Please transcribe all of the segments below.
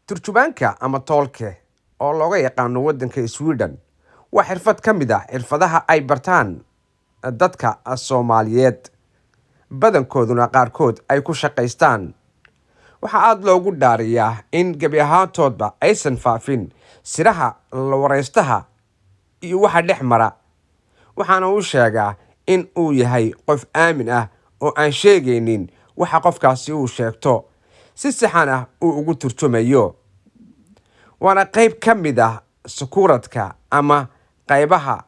Turjubaanka ama toolke oo looga yaqaano waddanka Sweden waa xirfad ka mid ah xirfadaha ay bartaan dadka Soomaaliyeed, badankooduna qaarkood ay ku shaqaystaan. Waxaa aada loogu dhaariyaa in gebi ahaantoodba aysan faafin siraha waraystaha iyo waxa dhex mara, waxaana uu sheegaa in uu yahay qof aamin ah oo aan sheegaynin waxa qofkaasi uu sheegto, si saxan ah uu ugu turjumayo. Waana qayb ka mid ah sukuuradka ama qaybaha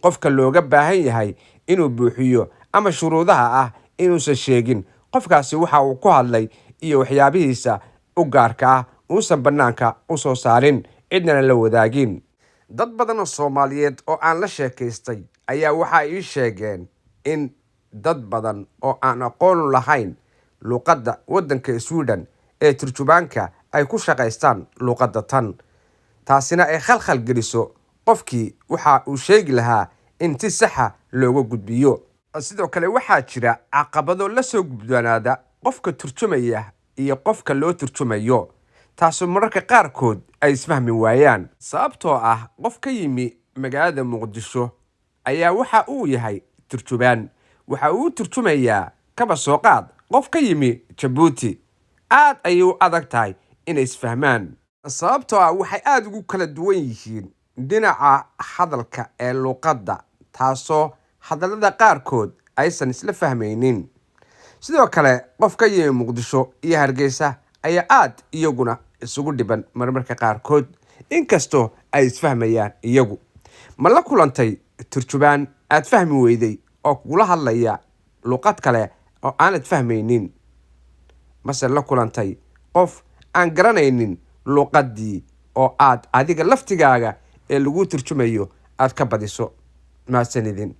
qofka looga baahan yahay inuu buuxiyo ama shuruudaha ah inuusan sheegin qofkaasi waxa uu ku hadlay iyo waxyaabihiisa u gaarka ah uusan bannaanka u soo saarin, cidnana la wadaagin. Dad badan oo Soomaaliyeed oo aan la sheekaystay ayaa waxa ii sheegeen in dad badan oo aan aqoon lahayn luuqadda waddanka Sweden ee turjubaanka ay ku shaqaystaan luuqadda tan, taasina ay khalkhal geliso qofkii waxa uu sheegi lahaa in si saxa looga gudbiyo. Sidoo kale waxaa jira caqabado la soo gudbanaada qofka turjumaya iyo qofka loo turjumayo, taasoo mararka qaarkood ay isfahmi waayaan, sababtoo ah qof ka yimi magaalada Muqdisho ayaa waxa uu yahay turjubaan, waxa uu turjumayaa kaba soo qaad qof ka yimi Jabuuti. Aad ayay u adag tahay inay isfahmaan, sababtoo ah waxay aada ugu kala duwan yihiin dhinaca hadalka ee luuqadda, taasoo hadallada qaarkood aysan isla fahmaynin. Sidoo kale qof ka yimi Muqdisho iyo Hargeysa ayaa aad iyaguna isugu dhiban marmarka qaarkood, inkastoo ay isfahmayaan iyagu. Ma la kulantay turjubaan aad fahmi weyday oo kugula hadlaya luuqad kale oo aanad fahmaynin? Mase la kulantay qof aan garanaynin luuqaddii oo aad adiga laftigaaga ee lagu turjumayo aad ka badiso? Mahadsanidin.